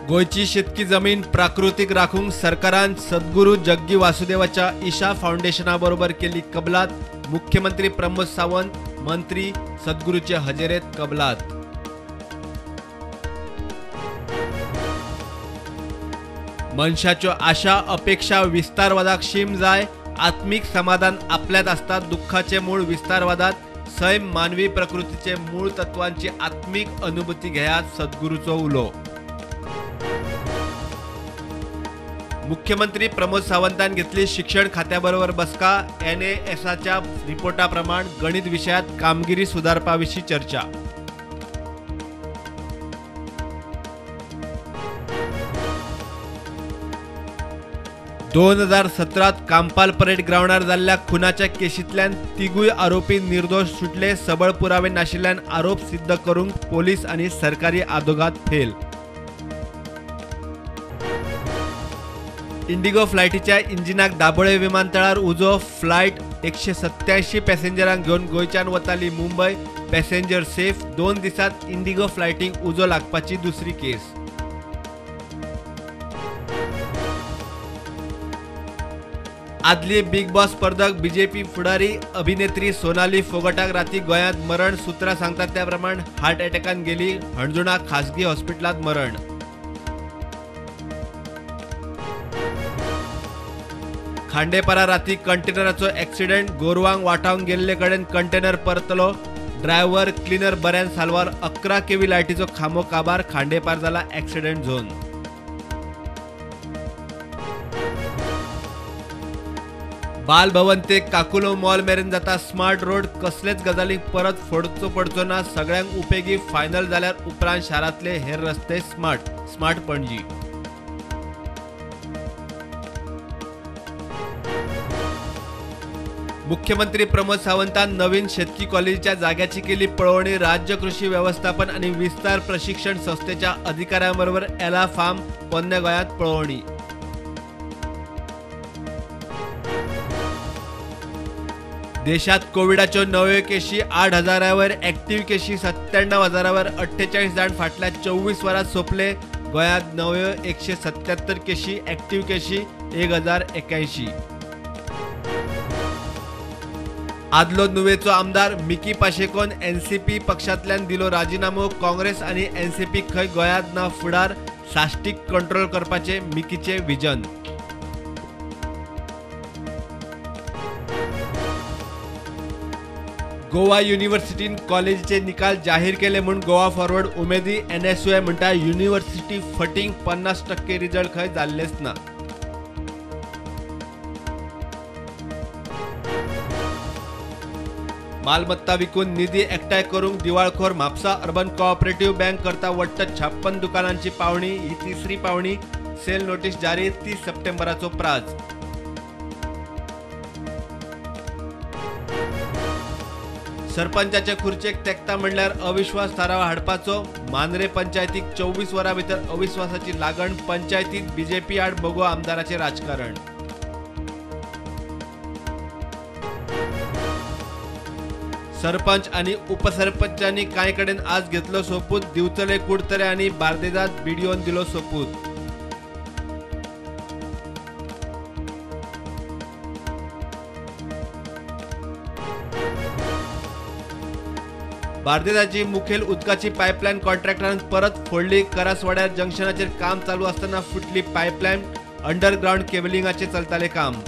गोंयची शेतकी जमीन प्राकृतीक राखूंक सरकारान सद्गुरू जग्गी वासुदेवाच्या ईशा फावंडेशना बरोबर केली कबलात. मुख्यमंत्री प्रमोद सावंत, मंत्री सद्गुरूचे हजेरेत कबलात. मनशाच्यो आशा अपेक्षा विस्तारवादाक शीम जाय. आत्मिक समाधान आपल्यात आसता. दुःखाचे मूळ विस्तारवादात. सैम मानवी प्रकृतीचे मूळ तत्वांची आत्मिक अनुभूती घेयात, सद्गुरूचो उलो. मुख्यमंत्री प्रमोद सावंतान घेतली शिक्षण खात्याबरोबर बसका. एनएएसच्या रिपोर्टाप्रमाण गणित विषयात कामगिरी सुधारपाविशीं चर्चा. 2017 कांपाल परेड ग्रावंडार जाल्ल्या खुनाच्या केशींतल्यान तिगूय आरोपी निर्दोष सुटले. सबळ पुरावे नाशिल्ल्यान आरोप सिद्ध करूंक पोलीस आनी सरकारी आदोगाद फेल. इंडिगो फ्लायटीच्या इंजिनाक दाबोळे विमानतळार उजो. फ्लायट 187 पॅसेंजरांक घेवन गोंयच्यान वताली मुंबय. Passenger safe. 2 दिसांत इंडिगो फ्लायटीक उजो लागपाची दुसरी केस. आदली बिग बॉस स्पर्धक बीजेपी फुडारी अभिनेत्री सोनाली फोगटाक राती गोंयांत मरण. सूत्रां सांगतात त्या प्रमाण हार्ट अटॅकान गेली. हणजुणा खासगी हॉस्पिटलांत मरण. खांडेपारा राती कंटेनराचो एक्सिडेंट. गोरवांक वाटावन गेल्ले कडेन कंटेनर परतलो. ड्रायव्हर क्लिनर बऱ्यान साल्वार. 11 केव्ही लायटीचो खांबो काबार. खांडेपार जाला एक्सिडेंट झोन. बालभवन ते काकुलो मॉल मेरेन जाता स्मार्ट रोड. कसलेच गजालींक परत फोडचो पडचो ना. सगळ्यांक उपेगी. फायनल जाल्यार उपरांत शारांतले हेर रस्ते स्मार्ट. स्मार्ट पणजी. मुख्यमंत्री प्रमोद सावंतान नवीन शेतकी कॉलेजीच्या जाग्याची केली पळोवणी. राज्य कृषी व्यवस्थापन आणि विस्तार प्रशिक्षण संस्थेच्या अधिकाऱ्यांबरोबर एला फार्म पोन्न्या गोंयांत पळोवणी. देशात कोविडाच्यो नव्यो केशी 8,000 वर, ऍक्टिव्ह केशी 97,000 वर. 48 जाण फाटल्या 24 वरांत सोंपले. गोंयांत नव्यो 177 केशी, ऍक्टिव्ह केशी 1,081. आदलो नुवेचो आमदार मिकी पाशेकोन एनसीपी पक्षांतल्यान दिलो राजिनामो. काँग्रेस आनी एनसीपी खंय गोंयांत ना फुडार. साश्टीक कंट्रोल करपाचे मिकीचे विजन. गोवा युनिव्हर्सिटीन कॉलेजीचे निकाल जाहीर केले म्हूण गोवा फॉरवर्ड उमेदी. एनएसयूआय म्हणटा युनिव्हर्सिटी फटींग. 50% रिजल्ट खंय जाल्लेच ना. मालमत्ता विकून निधी एकठांय करूंक दिवाळखोर म्हापसा अर्बन कोऑपरेटिव्ह बँक करता वट्ट 56 दुकानांची पावणी. ही तिसरी पावणी. सेल नोटीस जारी. 30 सप्टेंबराचो प्राज. सरपंचाचे खुर्चेक तेकता म्हणल्यार अविश्वास थाराव हाडपाचो. मांद्रे पंचायतीक 24 वरां भितर अविश्वासाची लागण. पंचायतीत बीजेपी आड मगो आमदाराचें राजकारण. सरपंच आनी उपसरपंचांनी कांय कडेन आज घेतलो सोपूत. दिवचले, कुडतरे आनी बार्देजात बीडीओन दिलो सोपूत. बार्देजाची मुखेल उदकाची पायपलायन कॉन्ट्रॅक्टरान परत फोडली. करासवाड्यार जंक्शनाचेर काम चालू आसतना फुटली पायपलायन. अंडरग्रावंड केबलिंगाचें चलतालें काम.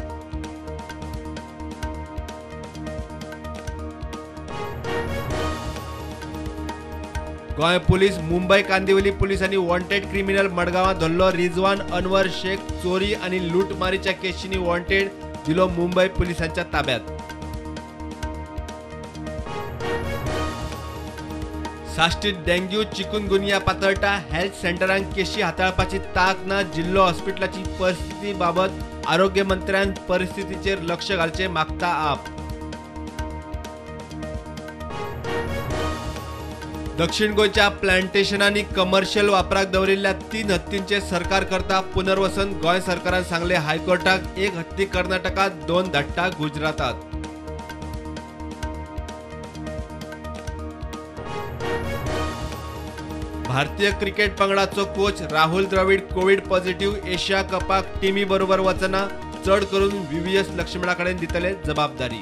गोंय पुलीस मुंबय कांदिवली पुलिसांनी वॉन्टेड क्रिमिनल मडगांवां धरलो. रिजवान अनवर शेख चोरी आनी लुटमारीच्या केशींनी वॉन्टेड. दिलो मुंबय पुलिसांच्या ताब्यात. साश्टीत डेंग्यू चिकुनगुनिया पातळटा. हेल्थ सेंटरांक केशी हाताळपाची तांक ना. जिल्लो हॉस्पिटलाची परिस्थिती बाबत आरोग्य मंत्र्यान परिस्थितीचेर लक्ष घालचें मागता आप. दक्षिण गोंयच्या प्लांटेशनांनी कमर्शियल वापराक दवरिल्ल्या 3 हत्तींचे सरकार करता पुनर्वसन. गोंय सरकारान सांगले हायकोर्टाक. 1 हत्ती कर्नाटकात, 2 धाडटा गुजरातात. भारतीय क्रिकेट पंगडाचो coach Rahul Dravid Covid positive, Asia कपाक टिमी बरोबर वचना, चड करून व्हीव्हीएस लक्ष्मणा कडेन दितले जबाबदारी।